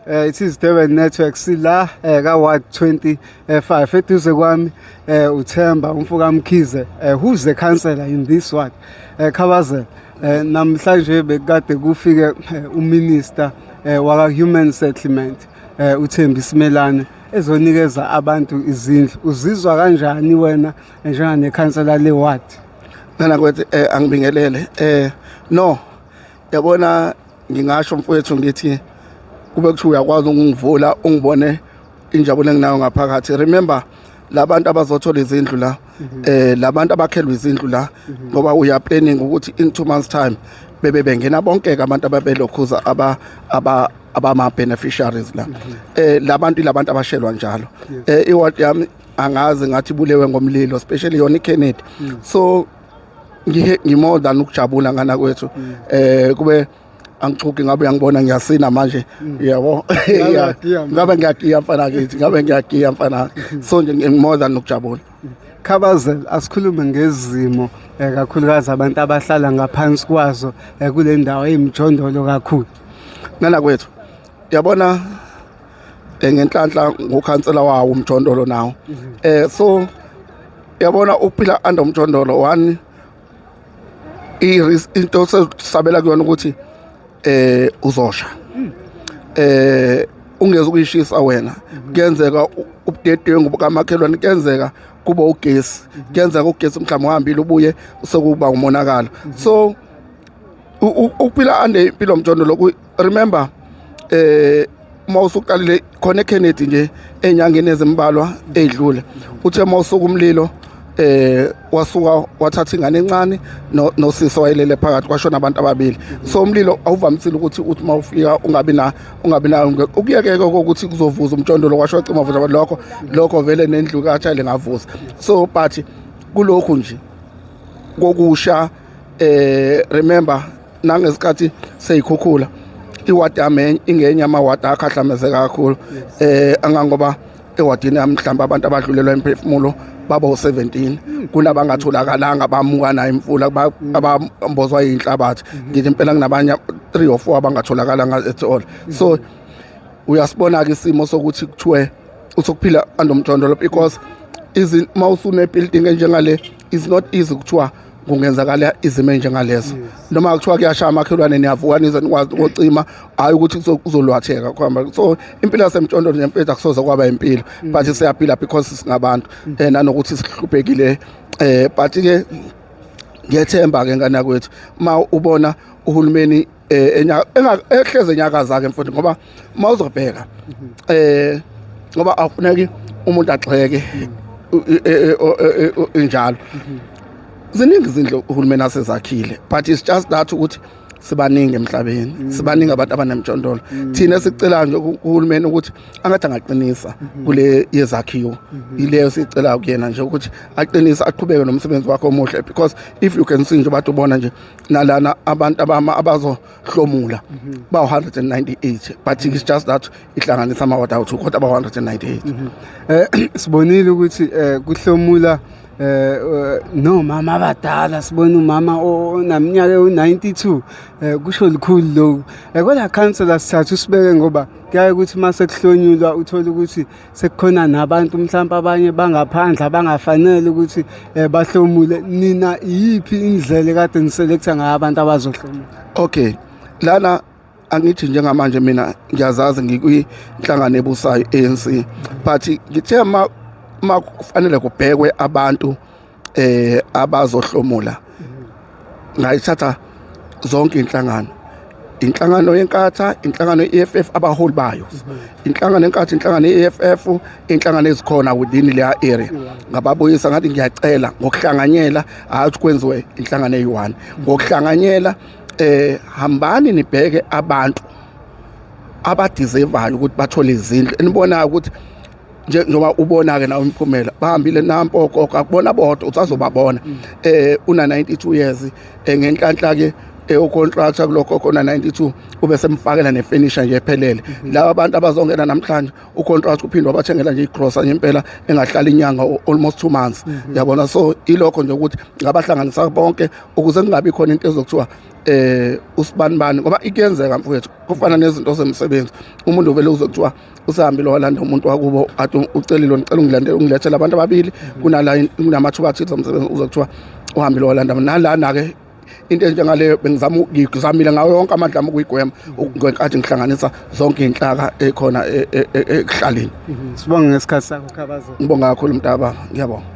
It is Durban Network sila ka Ward 25 eduze kwami uThemba umfoka Mkhize, who's the councillor in this ward. Khabazela, namhlanje bekade kufike uminister waka Human Settlement, uThembi Simelane, ezonikeza abantu izindlu. Uzizwa kanjani wena njengane-councillor le ward? Mina kwethu angibingelele. No, yabona, ngingasho mfowethu, ngithi kube kuthiwa uyakwazi ukungivula ungibone injabulo enginayo ngaphakathi. Remember, labantu abazothola izindlu la, labantu abakhelwe izindlu la, ngoba we are planning ukuthi in 2 months time bebe bengena bonke abantu ababelokhuza aba abama beneficiaries la. Labantu abashelwa njalo. Iward yami angazi ngathi ibulewe ngomlilo, especially yona iKennedy. So ngihe ngimore than ukujabula ngana kwethu. Kube angixhuki ngabe uyangibona ngiyasina manje, yabo. Uyagiya manje. Ngabe ngiyagiya mfana kithi, ngabe ngiyagiya mfana. So nje ngimore than ukujabula. Khabazela, asikhulume ngezimo, kakhulukazi abantu abahlala ngaphansi kwazo kule ndawo eyimjondolo kakhulu. Nana kwethu, yabona, ngenhlanhla ngukhansela wawo umjondolo nawo. So yabona, ukuphila under umjondolo, one i into sesabela kuyona ukuthi uzosha, ungeze ukuyishisa wena. Kuyenzeka ubudedengu bukamakhelwane, kuyenzeka kuba ugesi, kuyenzeka ugesi mhlawumbe uhambile ubuye sekuba umonakalo. So ukuphila under impilo mjondolo, remember, uma usuqalile khona eKennedy nje enyangeni ezimbalwa ezidlule, uthe uma usuka umlilo wasuka wathatha ingane encane nosisi wayelele phakathi, kwashona abantu ababili. So umlilo awuvamisile ukuthi uthi uma ufika ungabi na ukuyekeka kokuthi kuzovuza umjondolo, kwasho cima vuza lokho vele nendlu kaTshayile ngavuza. So but kulokhu nje kokusha, remember, nangesikhathi seyikhukhula iwadi yami ingenye amawadi akhahlamezeka kakhulu, angangoba ewadini yami mhlawumbe abantu abadlulelwa imphefumulo baba u17, kunabangatholakalanga bamuka nayo imfula, abambozwa yinhlabathi. Ngithi impela kunabanye 3 or 4 abangatholakalanga at all. So uyasibona ke isimo sokuthi kuthiwe usokuphila andomjondolo, because izi mawusune building enjengale is not easy kuthiwa kungenzakala izimo enjengalezo, noma kuthiwa kuyashaya amakhelwane, niyavuka nize nikwazi ukucima, hayi ukuthi kuzolwatheka kuhamba. So impilo yasemjondolo nje mfethu akusoze kwaba impilo, but siyaphila because singabantu, nanokuthi sihluphekile. But ke ngiyethemba ke ngane yakwethu, uma ubona uhulumeni ehleze enyakaza ke mfundi, ngoba mawuzobheka, ngoba awufuneki umuntu agxeke injalo, ziningi izindlu uhulumeni asezakhile, but it's just that ukuthi sibaningi emhlabeni, sibaningi abantu abanemjondolo. Thina sicela nje kuhulumeni ukuthi angathi angaqinisa kule yezakhiwo, ileyo sicela kuyena nje ukuthi aqinise, aqhubeke nomsebenzi wakhe omuhle, because if you can see nje, bathi ubona nje nalana abantu abama abazohlomula ba 198, but it's just that ihlanganisa amawadi awu kodwa ba 198. Sibonile ukuthi kuhlomula nomama abadala, sibona umama onaminyaka u92. Kusho likhulu lokhu. Kodwa councillor, sithatha usibeke, ngoba kuyaye ukuthi mase kuhlonyulwa uthola ukuthi sekukhona nabantu mhlawumbe abanye bangaphandle abangafanele ukuthi bahlomule. Nina iyiphi indlela ekade niselecta ngayo abantu abazohlomula? Okay, lana angithi njengamanje mina ngiyazazi ngikwinhlangano ebusayo ANC, but ngithe ma kufanele kubhekwe abantu abazohlomula, ngayithatha zonke inhlangano, inhlangano yeNkatha, inhlangano ye-EFF, abaholi bayo, inhlangano yeNkatha, inhlangano ye-EFF, inhlangano ezikhona within leya area, ngababuyisa ngathi ngiyacela ngokuhlanganyela, hayi ukuthi kwenziwe inhlangano eyi-one, ngokuhlanganyela hambani nibheke abantu abadeservayo ukuthi bathole izindlu enibonayo ukuthi nje njengoba ubona ke nawe imiphumela bahambile nampo ogogo, akubona bodwa, usazobabona. Una 92 years, ngenhlanhla ke. Ucontractor kulokho khona 92 ube semfakela nefurniture nje ephelele. Laba abantu abazongena namhlanje, ucontractor uphinde wabathengela nje igrosa nje impela engahlala inyanga, almost 2 months, yabona. So ilokho nje ukuthi ngabahlanganisa bonke ukuze kungabi khona into ezokuthiwa usibanibani, ngoba ikuyenzeka, mfowethu, kufana nezinto zemsebenzi, umuntu uvele uzokuthiwa usahambile walanda umuntu wakubo, ade ucelile, ngicela ungilandele, ungilethele abantu ababili kunala kunamathuba athize omsebenzi, uzokuthiwa uhambile walanda nalana-ke. Into enjengaleyo bengizama, ngizamile ngawo yonke amandla ami ukuyigwema ngenkathi ngihlanganisa zonke iy'nhlaka ey'khona ekuhlaleni. Sibonge ngesikhathi sakho, Khabazela. Ngibonga kakhulu, mntaba, ngiyabonga.